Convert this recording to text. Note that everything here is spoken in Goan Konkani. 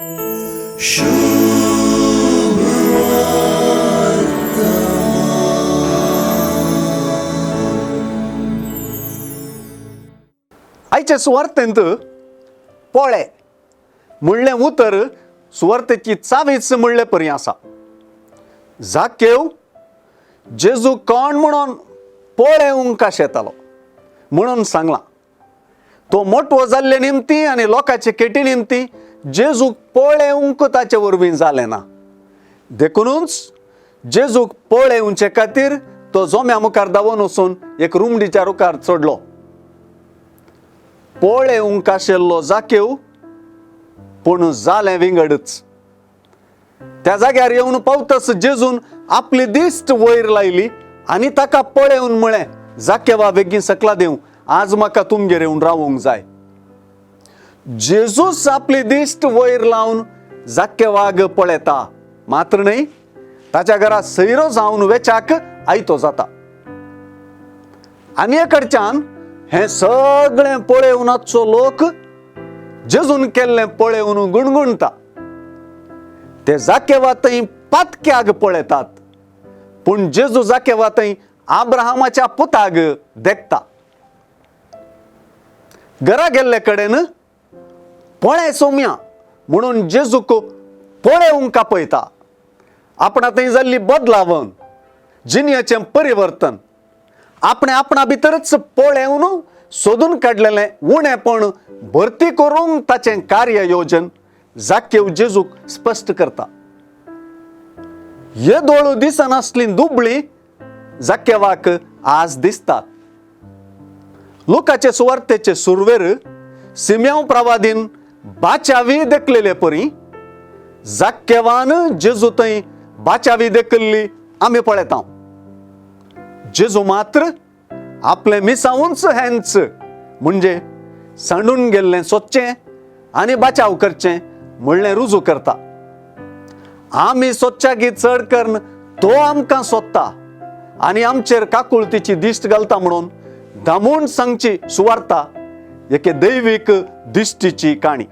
आयचे सुवार्थेंत पोळे म्हणलें उतर सुवार्थेची चावीच म्हणले परी आसा. जाकेव जेजू कोण म्हणून पळेवंक येतालो म्हणून सांगलां. तो मोटवो जाल्ले निमती आनी लोकांचे केटी निमती जेजूक पळेवंक ताचे वरवीं जालें ना. देखुनूच जेजूक पळेवचे खातीर तो जोम्या मुखार धांवून वचून एक रुमडीच्या रुखार चडलो. पळेवंक आशिल्लो जाकेव पूण जालें विंगडच. त्या जाग्यार येवन पावतच जेजून आपली दिश्ट वयर लायली आनी ताका पळेवन म्हळें, जाकेवा बेगीन सकला देव, आज म्हाका तुमगेर येवन रावूंक जाय. जेजूस आपली दिश्ट वयर लावन जाकेवाग पळयता मात्र न्हय, ताच्या घरा सैरो जावन वेच्याक आयतो जाता. आनी कडच्यान हें सगळें पळेवनाचो लोक जेजून केल्लें पळेवन गुणगुणता. ते जाकेवा थंय पातक्याग पळयतात, पूण जेजू जाकेवा थंय आब्राहामाच्या पुताग देखता. घरा गेल्ले कडेन पळय सोम्या म्हणून जेजूक पळेवंक आपयता. आपणा थंय जाल्ली बदलावण, जिणेचें परिवर्तन आपणें आपणा भितरच पळेवन सोदून काडलेलें उणेपण भरती करूंक ताचें कार्य योजन जाकेव जेजूक स्पश्ट करता. येदोळ दिसनासली दुबळी जाकेवाक आज दिसतात. लोकाचे सुवार्तेचे सुरवेर सिम्यांव प्रवादीन बाचावी देखलेले परी जाकेवान जेजू थंय बाचावी देखिल्ली आमी पळयता. जेजू मात्र आपलें मिसावूंच हेंच म्हणजे सांडून गेल्लें सोदचें आनी बाचाव करचें म्हणलें रुजू करता. आमी सोदच्यागी चड करून तो आमकां सोदता आनी आमचेर काकुळतीची दिश्ट घालता म्हणून दामून सांगची सुवार्ता एके दैवीक दिश्टीची काणी.